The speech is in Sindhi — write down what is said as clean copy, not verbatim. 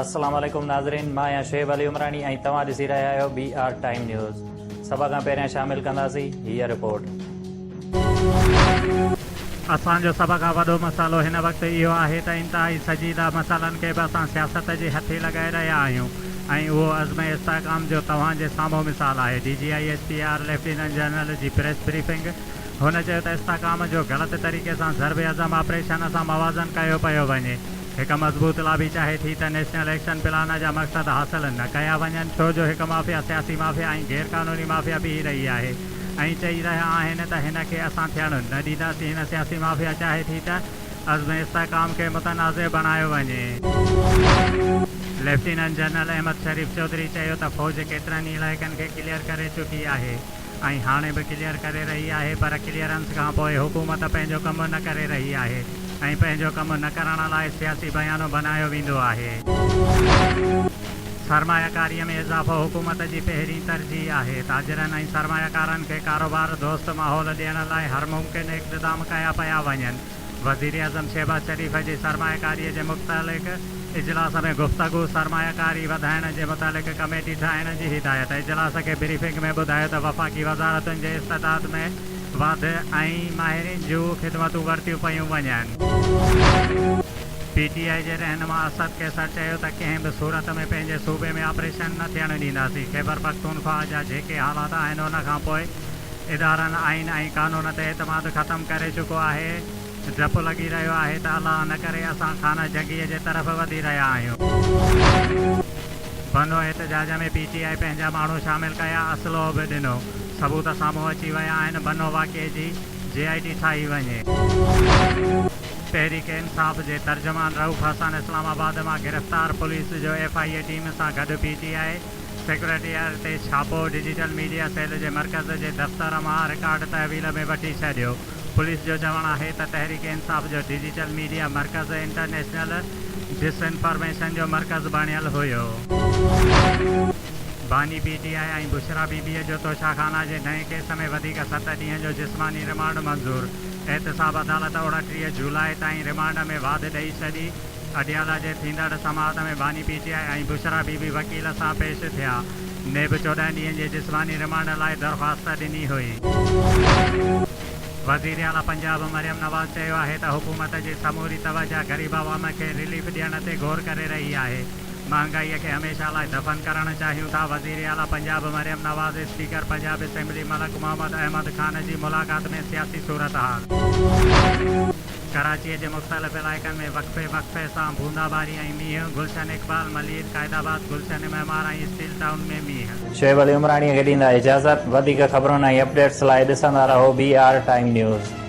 السلام عليڪم ناظرين مان آهيان شعيب علي عمراڻي ۽ توهان ڏسي رهيا آهيو بي آر ٽائيم نيوز سڀ کان پهريان شامل ڪنداسين هيء رپورٽ. اسان جو سڀ کان وڏو مسئلو هن وقت اهو آهي ته انتهائي سنجيده مسئلن کي به اسان سياست جي هٿي لڳائي رهيا آهيون ۽ اهو عزم استحڪام جو توهان جي سامهون مثال آهي، D G I S P R lieutenant general جي پريس بريفنگ. هن چيو ته استحڪام جو غلط طريقي سان ضرب عزم آپريشن سان موازن ڪيو پيو وڃي، هڪ مضبوط لابي چاهي ٿي ته نيشنل ايڪشن پلان جا مقصد حاصل نه ڪيا وڃن ڇو جو هڪ مافيا سياسي مافيا ۽ غير قانوني مافيا بيهي رهي آهي ۽ چئي رهيا آهن ته هن کي اسان ٿيڻ نه ڏينداسين هن سياسي مافيا چاهي ٿي ته عزم استحڪام کي متنازع بڻايو وڃي. ليفٽيننٽ جنرل احمد شريف چوڌري چيو ته فوج ڪيترن ئي علائقن کي ڪليئر ڪري چڪي آهي ۽ هاڻي به ڪليئر ڪري رهي آهي پر ڪليئرنس کانپوء حڪومت پنهنجو ڪم نه ڪري رهي آهي ۽ پنهنجو ڪم نه ڪرڻ لاء سياسي بيانو بنايو ويندو آهي. سرماياڪاري ۾ اضافو حڪومت جي پهرين ترجيح آهي، تاجرن ۽ سرماياڪارن کي ڪاروبار دوست ماحول ڏيڻ لاء هر ممڪن اقدام ڪيا پيا وڃن، وزيراعظم شهباز شريف جي سرماياڪاري جي متعلق اجلاس ۾ گفتگو، سرماياڪاري وڌائڻ جي متعلق ڪميٽي ٺاهڻ جي هدايت، اجلاس کي بريفنگ ۾ ٻڌايو ته وفاقي وزارتن جي استعداد ۾ واڌ ۽ ماهرين جون خدمتون ورتيون پيون وڃن. پي ٽي آء جي رهنما اسد قيصر چيو ته ڪنهن به صورت ۾ پنهنجي صوبي ۾ آپريشن نه ٿيڻ ڏينداسين، خيبرپختونخواهه جا جيڪي حالات آهن ان کانپوء ادارن آئين ۽ قانون تي اعتماد ختم ڪري چڪو آهي، ڊپ لڳي رهيو آهي ته الله نه ڪري اسان خانه جنگيء جي طرف وڌي رهيا آهيون. بنو احتجاج ۾ پي ٽي آء پنهنجا ماڻهو شامل ڪيا، اسلحو به ڏنو، ثبوت سامهون اچي ويا آهن، بنو واقعي جي جي آء ٽي ٺاهي وڃي. تحريڪ انصاف جي ترجمان رئوف حسن اسلام آباد مان گرفتار، پوليس جو ايف I A team سان گڏ پي ٽي آء سيڪريٽريٽ تي ڇاپو، ڊجيٽل ميڊيا سيل جي مرڪز جي دفتر مان رڪارڊ تحويل ۾ وٺي ڇڏيو. پوليس جو چوڻ آهي ته تحريڪ انصاف جو ڊجيٽل ميڊيا مرڪز انٽرنيشنل ڊس انفارميشن جو مرڪز بڻيل هيو. باني پي ٽي آء ۽ بشريٰ بي بيء جو توشا خانه جي نئين ڪيس ۾ وڌيڪ ست ڏينهن جو جسماني رمانڊ منظور، احتساب عدالت 29 جولاء تائين رمانڊ ۾ واڌ ڏئي ڇڏي. اڊيالا جي ٿيندڙ سماعت ۾ باني پي ٽي آء ۽ بشريٰ بي بي وڪيل سان پيش ٿيا. نيب 14 ڏينهن جي جسماني رمانڊ لاء درخواست ڏني هئي. وزيراعليٰ پنجاب مريم نواز چيو آهي ته حڪومت جي سموري توجهه غريب عوام کي رليف ڏيڻ تي غور ڪري رهي آهي، مهانگائي کي هميشه لاء دفن ڪرڻ چاهيون ٿا، وزيراعليٰ پنجاب مريم نواز اسپيڪر پنجاب اسيمبلي ملڪ محمد احمد خان جي ملاقات ۾ سياسي صورتحال. ڪراچيء جي مختلف علائقن ۾ وقفي وقفي سان بوندا باري ۽ مينهن، گلشن اقبال، ملير، قائد آباد، گلشن معمار ۽ اسٽيل ٽائون ۾ مينهن. شعيب علي عمراڻيء کي ڏيندا اجازت، وڌيڪ خبرن ۽ اپڊيٽس لاء ڏسندا رهو بي آر ٽائيم نيوز.